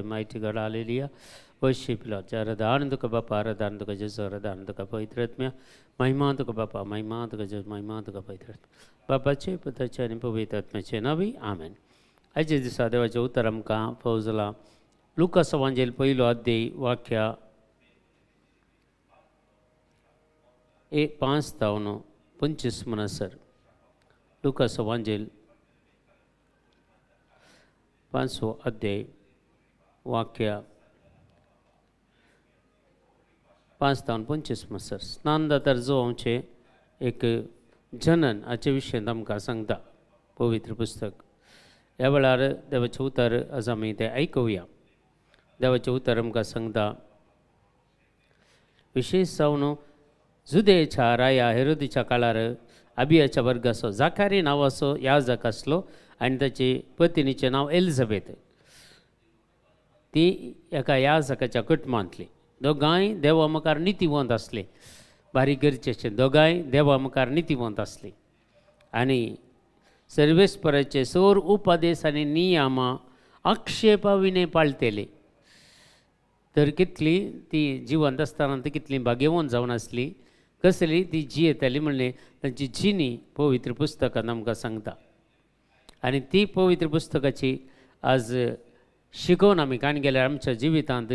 the mighty God. Hallelujah. Worship Lord. आराधना तुका बापा, आराधना तुका जेजू, आराधना तुका पवित्र आत्म्या, महिमा तुका बापा, महिमा तुका जेजू, महिमा तुका पवित्र आत्म्या. बापाचे, पुताचे आनी पवित्र आत्म्याचे नांवी आमेन. आयच्या दिसा देवाचें उतर आमकां फौजला लुकास वांजेल पयलो अध्याय वाक्या 5 तावन 25 म्हणसर. लुकास वांजेल 5वो अध्याय वाक्य 5 तावन 25 म्हणसर. स्नानदातार जो आमचें एक जनन हाचे विशयांत आमकां सांगता पवित्र पुस्तक. ह्या वेळार देवाचें उतर आज आमी तें आयकुया. देवाचें उतर आमकां सांगता, विशेश जावन जुदेच्या राया हेरोदीच्या काळार अबियाच्या वर्गाचो जाकारी नांवाचो याजक आसलो आनी ताची पत्नीचें नांव एलिझाबेथ. ती एका याजकाच्या कुटुंबांतली. दोगांय देवा मुखार नितीवंत आसली. बारीक गरजेचें, दोगांय देवा मुखार नितीवंत आसली आनी सर्वेस्पराचे सोर उपदेश आनी नियमां आक्षेपा विणे पाळटेली. तर कितली ती जिवंत आसतना ती कितली भाग्यवंत जावन आसली, कसली ती जियेताली म्हणलें तांची जिणी पवित्र पुस्तकान आमकां सांगता. आनी ती पवित्र पुस्तकाची आज शिकोवन आमी कान गेल्यार आमच्या जिवितांत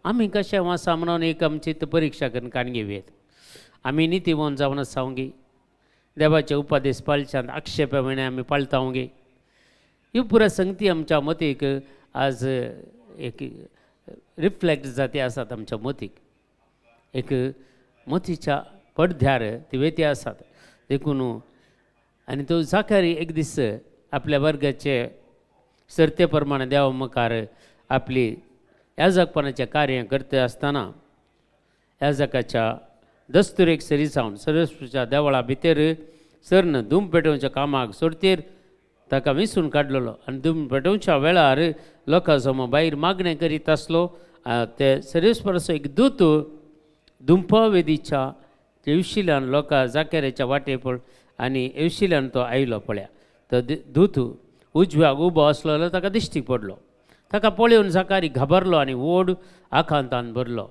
आमी कशें आसा म्हणून एक आमची परिक्षा करून कान घेवयेत. आमी नितीवंत जावन आसा गे, देवाचे उपदेश पाळच्यान आक्षेपा विणे आमी पाळता गे. ही पुरा संगती आमच्या मतीक आज एक रिफ्लेक्ट जाती आसात आमच्या मतीक, एक मतीच्या पडद्यार ती वेती आसात. देखून आनी तो जाकारी एक दीस आपल्या वर्गाचे सर्ते प्रमाणे देवा मुखार आपली याजकपणाचें कार्य करता आसतना याजकाच्या दस्तुरेक सरी जावन सर्वेस्पराच्या देवळा भितर सरन धूम पेटोवच्या कामाक सोडतीर ताका विसून काडलेलो. आनी धूम पेटोवच्या वेळार लोकां समोर भायर मागणें करीत आसलो. ते सर्वेस्पराचो एक दूत धुंपवेदीच्या येवशिल्यान लोकां जाकेऱ्याच्या वाटे पळ आनी येवशिल्यान तो आयलो पळया. तो दूत उजव्याक उबो आसलो जाल्यार ताका दिश्टी पडलो. ताका पळोवन जाकारी घाबरलो आनी व्हड आकांतान भरलो.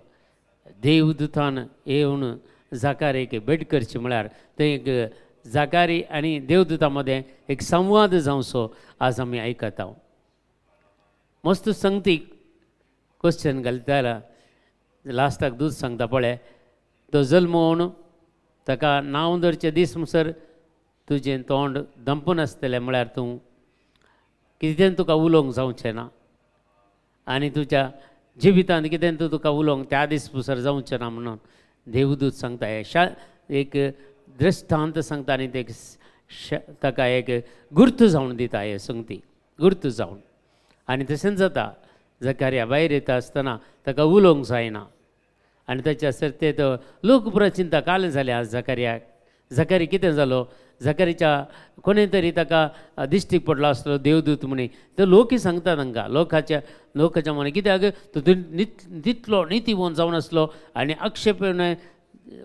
देवदूतान येवन जाकारीक भेट करची म्हळ्यार थंय एक जाकारी आनी देवदूता मदें एक संवाद जावचो आज आमी आयकता. मस्त संगती क्वेश्चन घालता लास्टाक दूत सांगता पळय, तो जल्मोवन ताका नांव धरचे दीस म्हणसर तुजें तोंड दंपून आसतलें, म्हळ्यार तूं कितें तुका उलोवंक जावचें ना आनी तुज्या जिवितांत कितें तूं तुका उलोवंक त्या दीस म्हणसर जावचें ना म्हणून देवदूत सांगता. एक दृश्टांत सांगता आनी ते ताका एक गुर्त जावन दिता, हे संगती गुर्त जावन. आनी तशेंच जाता, जकारिया भायर येता आसतना ताका उलोवंक जायना आनी ताच्या सर्ते तो लोक पुरा चिंता कालें जालें आज जाकारियाक. जाकारी कितें जालो, जाकारीच्या कोणें तरी ताका दिश्टीक पडलो आसलो देवदूत म्हणी. तो लोकय सांगता तांकां, लोकाच्या लोकाच्या मनान कित्याक तो तितलो नितीवंत जावन आसलो आनी आक्षेपण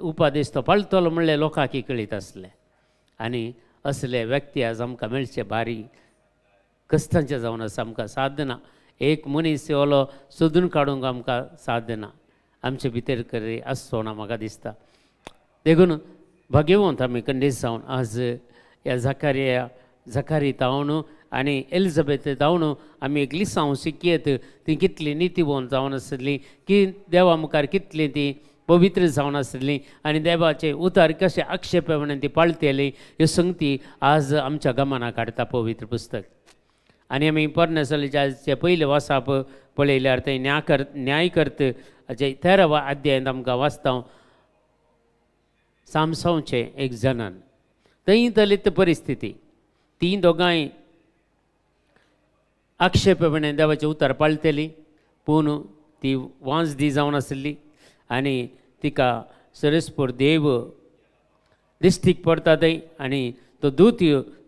उपादेश तो पाळटलो म्हणलें लोकांक कळीत आसलें. आनी असले व्यक्ती आज आमकां मेळचे भारी कश्टांचें जावन आसा. आमकां साधना एक मनीस ओलो सोदून काडूंक आमकां साधना आमचे भितर करी आसचो ना म्हाका दिसता. देखून भाग्यवंत आमी कंडीस जावन आज ह्या जाकारिया जाकारी तावन आनी एलिझाबेथ तावन आमी एक लिसांव शिकयत ती कितली नितीवंत जावन आसली, की देवा मुखार कितली ती पवित्र जावन आसली आनी देवाचे उतार कशे आक्षेप म्हणून ती पाळटेली. ह्यो संगती आज आमच्या गमनाक हाडटा पवित्र पुस्तक. आनी आमी पोरण्या सलीच्या पयलें वासाप पळयल्यार थंय न्यायकर्त हाचे 13व्या अध्यायांत आमकां वाचता सामसांवचें एक जनन. थंय दलित परिस्थिती, ती दोगांय आक्षेपणे देवाचें उतर पाळटली, पूण ती वांजदी जावन आसली आनी तिका सरस्पर देव दिश्टीक पडटा थंय आनी तो दूत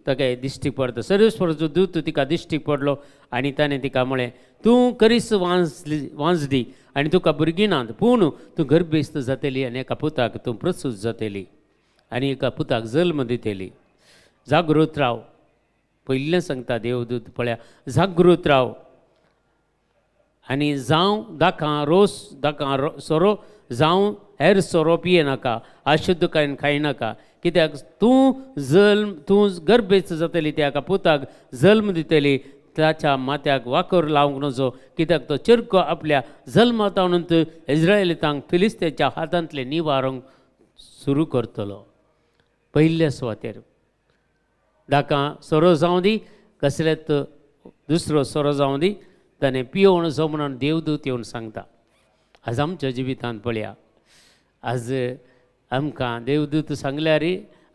ताका दिश्टीक पडटा. सर्वेस्पराचो दूत तिका दिश्टीक पडलो आनी ताणें तिका म्हळें, तूं करीस वांजदी आनी तुका भुरगीं नात, पूण तूं गर्भेस्त जातली आनी एका पुताक तूं प्रसूत जातली आनी एका पुताक जल्म दितली. जागृत राव, पयलें सांगता देवदूत पळया, जागृत राव आनी जावं दाकां रोस दाकां सोरो जावं हेर सोरो पियेनाका, अशुद्धकायेन खायनाका, कित्याक तूं जल्म तूं गर्भेस्त जातली त्या एका पुताक जल्म दितली, ताच्या माथ्याक वाकर लावंक नजो, कित्याक तो चेरको आपल्या जल्मातावनूत इस्रायलितांक फिलिस्त्याच्या हातांतलें निवारूंक सुरू करतलो. पयल्या सुवातेर दाकां सोरो जावं दी, कसलेच दुसरो सोरो जावं दी, ताणें पियोवण जावं म्हणून देवदूत येवन सांगता. आज आमच्या जिवितांत पळया, आज आमकां देवदूत सांगल्यार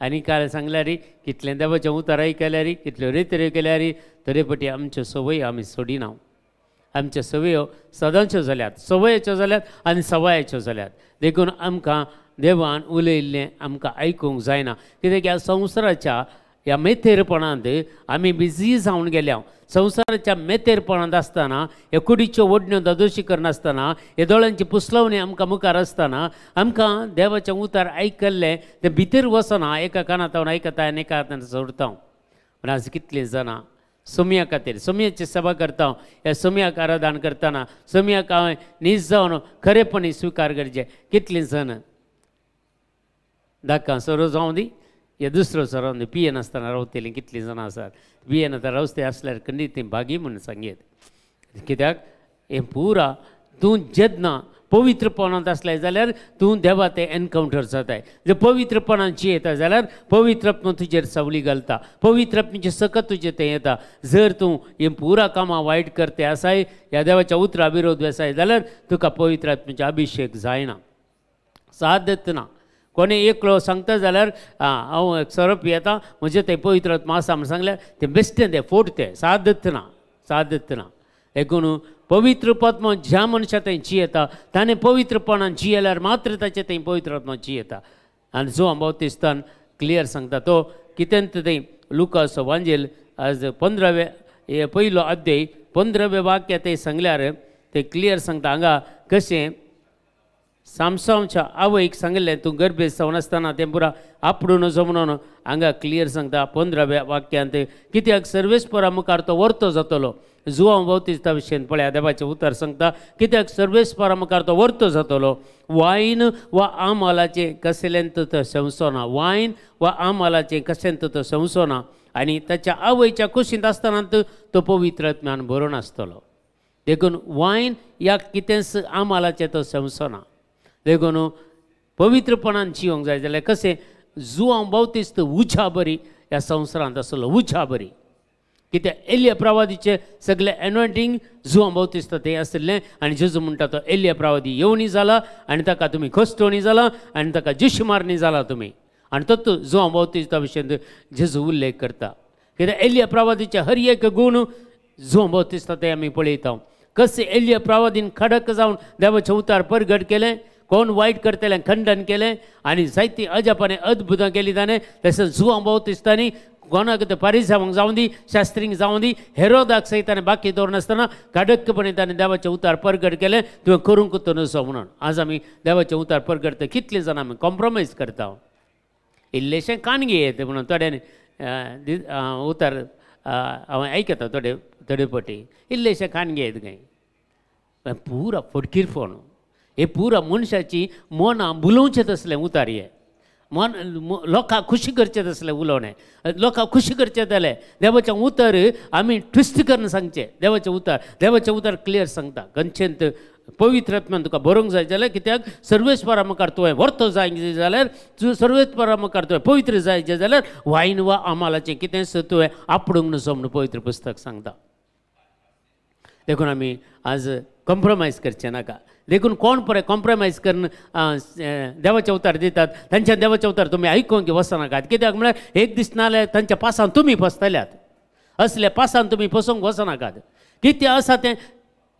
आनी काय सांगल्यार, कितलें देवाचें उतर आयकल्यार, कितल्यो रेतऱ्यो केल्यार, तरी पटी आमच्यो संवय आमी सोडिना. आमच्यो संवयो सदांच्यो जाल्यात, संवयेच्यो जाल्यात आनी सवायेच्यो जाल्यात. देखून आमकां देवान उलयिल्लें आमकां आयकूंक जायना, कित्याक ह्या संवसाराच्या ह्या मेथेरपणांत आमी बिजी जावन गेल्या. संवसाराच्या मेथेरपणांत आसतना, ह्या कुडीच्यो ओडण्यो दादोशी करनासतना, ह्या दोळ्यांची पुसलवणी आमकां मुखार आसतना आमकां देवाचें उतर आयकल्लें तें भितर वचना, एका कानांत आयकता आनी एका हातान सोडता. पूण आज कितलीं जाणां सोमया खातीर सोमयाची सभा करता, ह्या सोमयाक आराधन करतना सोमयाक हांवें नीज जावन खरेपणी स्विकार करचें. कितलीं जाणां दाकां सोरो जावं दी या दुसरो सोरो पियेनासतना रावतलीं कितलीं जाणां आसात. पियेनासतना रावते आसल्यार खंडीत ती भागी म्हूण सांगयत, कित्याक हें पुरा तूं जेन्ना पवित्रपणांत आसलें जाल्यार तूं देवा तें एनकावंटर जाताय. जर पवित्रपणान जियेता जाल्यार पवित्रत्व तुजेर सावली घालता, पवित्रत्वाची सकत तुजेर तें येता. जर तूं हें पुरा कामां वायट करते आसाय, ह्या देवाच्या उतरा विरोध आसाय जाल्यार तुका पवित्रात्म्याचो अभिशेक जायना, साथ ना. कोणी एकलो सांगता जाल्यार हांव एक सोरो पियेता म्हजें तें पवित्र आत्मा आसा म्हूण सांगल्यार तें बेश्टें तें फोट, तें सादत ना, सादत ना. देखून पवित्र आत्मा ज्या मनशा थंय जियेता ताणें पवित्रपणान जियेल्यार मात्र ताचें थंय पवित्र आत्मा जियेता. आनी जो बाप्तिस्तान क्लियर सांगता तो कितें थंय लुकास वांजेल आज 15वे पयलो अध्याय 15वे वाक्य थंय सांगल्यार ते क्लियर सांगता. हांगा कशें सामसांवच्या आवयक सांगिल्लें तूं गर्भेस्त जावन आसतना तें पुरा आपडून नजो म्हणून हांगा क्लियर सांगता 15व्या वाक्यांत, कित्याक सर्वेस्परा मुखार तो वर्तो जातलो. जुआंव बाप्तिस्ता विशयन पळया देवाचें उतर सांगता, कित्याक सर्वेस्परा मुखार तो वर्तो जातलो, वायन वा आमालाचें कसलेंत तो संवसो ना, वायन वा आमालाचें कशेंत तो संवसो ना, आनी ताच्या आवयच्या कुशींत आसतना तो पवित्र आत्म्यान भरून आसतलो. देखून वायन ह्या कितेंच आमालाचें तो संवसो ना. देखून पवित्रपणान जिवंक जाय जाल्यार कशें जुआंव बाप्तिस्त उज्या बरी ह्या संवसारांत आसलो, उज्या बरी, कित्याक एलिया प्रवादीचें सगळें एनॉयंटींग जुआंव बाप्तिस्त तें आशिल्लें. आनी जेजू म्हणटा तो एलिया प्रवादी येवणी जाला आनी ताका तुमी खोसटोणी जाला आनी ताका जिश मारणी जाला तुमी. आनी तो जुआंव बाप्तिस्ता विशयन जेजू उल्लेख करता, कित्याक एलिया प्रवादीचे हर एक गूण जुआंव बाप्तिस्ता ते आमी पळयता. कशें एलिया प्रवादीन खडक जावन देवाचें उतार परगट केलें, कोण वायट करतलें खंडन केलें आनी जायतीं अजापाने अद्भुतां केली ताणें. तशेंच जुआंव बाप्तिस्तांनी कोणाक ते पारिसांक जावं दी, शास्त्रींक जावं दी, हेरोदाक सयत ताणें बाकी दवरनासतना कडकपणे ताणें देवाचें उतार परगट केलें, तुवें करूंक तो नजो म्हणून. आज आमी देवाचें उतार परगट कितलीं जाणां आमी कॉम्प्रोमायज करता. इल्लेशें कानगी येता म्हणून थोड्यांनी उतार हांव आयकता थोडे थोडे पटी इल्लेशें कानगी येता खंय पुरा फटकीर फोन हे पुरा मनशाची मनां बुलोवचें तसलें उतार हे मन लोकांक खुशी करचें तसलें उलोवणें, लोकांक खुशी करचें जालें देवाचें उतर आमी ट्विस्ट करून सांगचें. देवाचें उतर, देवाचें उतर क्लियर सांगता खंयचेंत पवित्र आत्म्यान तुका बरोवंक जाय जाल्यार, कित्याक सर्वेस्परा मुखार तुवें व्हरतो जाय जाल्यार, सर्वेस्परा मुखार तुवें पवित्र जाय जाल्यार वायन वा आमालाचें कितेंच तुवें आपडूंक नजो म्हणून पवित्र पुस्तक सांगता. देखून आमी आज कॉम्प्रोमायज करचें नाका. देखून कोण पळय कॉम्प्रोमायज करून देवाचें उतर दितात तांच्या देवाचें उतर तुमी आयकूंक वचनाकात, कित्याक म्हळ्यार एक दीस नाल्यार तांच्या पासान तुमी फसतल्यात. असल्या पासान तुमी फसोवंक वचनाकात. कितें आसा तें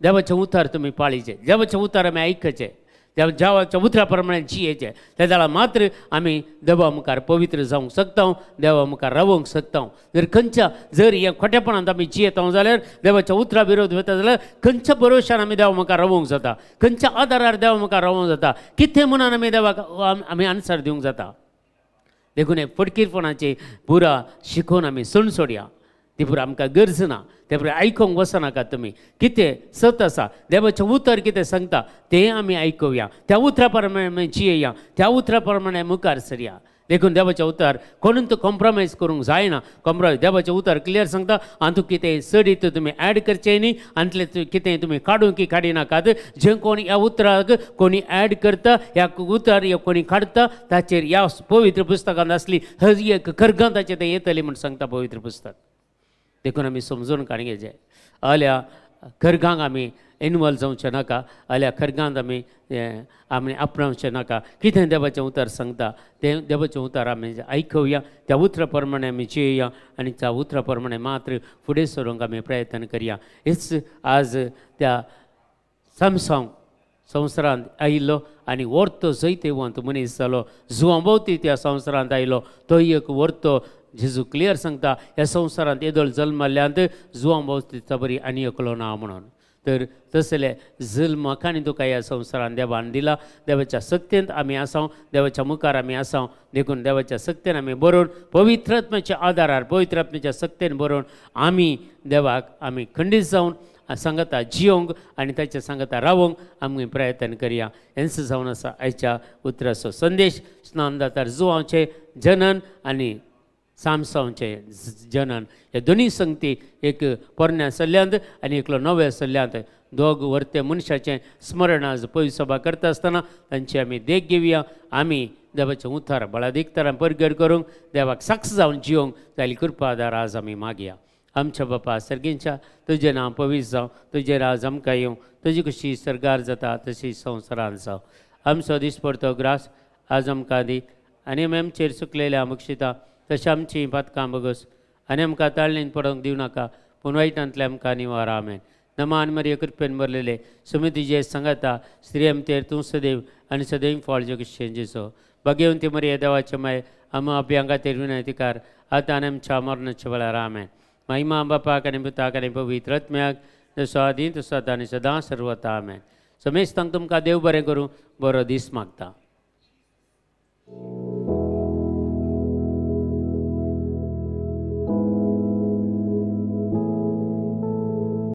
देवाचें उतर तुमी पाळीचें, देवाचें उतर आमी आयकचें, देवाच्या उतरा प्रमाणे जियेचें, ते जाल्यार मात्र आमी देवा मुखार पवित्र जावंक शकता, देवा मुखार रावंक शकता. जर खंयच्या जर ह्या खोटेपणांत आमी जियेता जाल्यार देवाच्या उतरा विरोध वता जाल्यार खंयच्या भरोशान आमी देवा मुखार रावंक जाता, खंयच्या आदारार देवा मुखार रावंक जाता, कितें म्हणून आमी देवाक आमी आन्सर दिवंक जाता. देखून हे फटकीरपणाची पुरा शिकोवन आमी सोडया. ती पुरो आमकां गरज ना, ते पुरो आयकूंक वचनाका तुमी। कितें सत आसा, देवाचें उतर कितें सांगता तें आमी आयकुया, त्या उतरा प्रमाणे आमी जियेया, त्या उतरा प्रमाणे मुखार सरया। देखून देवाचें उतर कोणून तो कॉम्प्रोमायज करूंक जायना। कॉम्प्रोमायज देवाचें उतर क्लियर सांगता, आनी कितें चडीत तुमी एड करचें न्ही, आनी कितें तुमी काडूंक की काडिनाकात। जे कोण ह्या उतराक कोणी एड करता, ह्या उतर ह्या कोणी काडटा ताचेर ह्या पवित्र पुस्तकांत आसली हर एक खरगां ताचेर तें येतली म्हूण सांगता पवित्र पुस्तक। देखून आमी समजून काडूंक जाय, आल्या खरगांक आमी इनवॉल्व जावचें नाका, आल्या खरगांत आमी आमी आपणावचें नाका। कितें देवाचें उतर सांगता तें देवाचें उतर आमी आयकुया, त्या उतरा प्रमाणे आमी जियेया आनी त्या उतरा प्रमाणे मात्र फुडें सरूंक आमी प्रयत्न करया। हेच आज त्या सामसांव संवसारांत आयिल्लो आनी वर्तो जैतेवंत मनीस जालो, जुवांभोवती त्या संवसारांत आयलो, तो एक वर्तो जेजू क्लियर सांगता ह्या संवसारांत येदोळ जल्मल्ल्यांत जुवांभोवती बरी आनी एकलो ना म्हणून। तर तसले जल्म आनी तुका ह्या संवसारांत देवान दिला, देवाच्या सक्तेंत आमी आसाव, देवाच्या मुखार आमी आसाव। देखून देवाच्या सक्तेन आमी बरोवन पवित्र आत्म्याच्या आदारार, पवित्र आत्म्याच्या सक्तेन बरोवन आमी देवाक आमी खंडीत जावन सांगता जियोंक आनी ताच्या सांगता रावोंक आमी प्रयत्न करया। हेंच जावन आसा आयच्या उतराचो संदेश। स्नानदातार जुवांचें जनन आनी सामसांवचें जनन हे दोनूय संगती एक पोरण्या सल्ल्यांत आनी एकलो नव्या सल्ल्यांत दोग वर्ते मनशाचें स्मरण आज पयली सभा करता आसतना तांची आमी देख घेवया। आमी देवाचें उतार बळादीक तरान परगट करूंक देवाक साक्ष जावन जिवंक जाली कृपा आदार आज आमी मागया। आमच्या बापा सर्गींच्या तुजें नांव पवित्र जावं, तुजें राज आमकां येवं, तुजी कशी सर्गार जाता तशी संवसारांत जावं। आमचो दिसपडतो ग्रास आज आमकां दी आनी आमी आमचेर चुकलेल्या बक्षिता तशें आमचीं पातकां बगस आनी आमकां ताळणीन पडोवंक दिवं नाका, पूण वायटांतलें आमकां निवार। आमेन। नमान मरिये कृपेन भरलेले सुमितीजे सांगाता, स्त्री आमचेर तूं सदैव आनी सदैव फळ जगशें जेजो। भाग्यवंती मरिये देवाचे माय, आमा अभ्यांगाचेर विनंतीकार आतां आनी आमच्या मरणाच्या वेळार। आमेन। महिमा बापाक आनी पुताक आनी पवित्र आत्म्याक, जसो आदी तसो आतां आनी सदां सर्वता। आमेन। समेस्तांक तुमकां देव बरें करूं, बरो दीस मागता।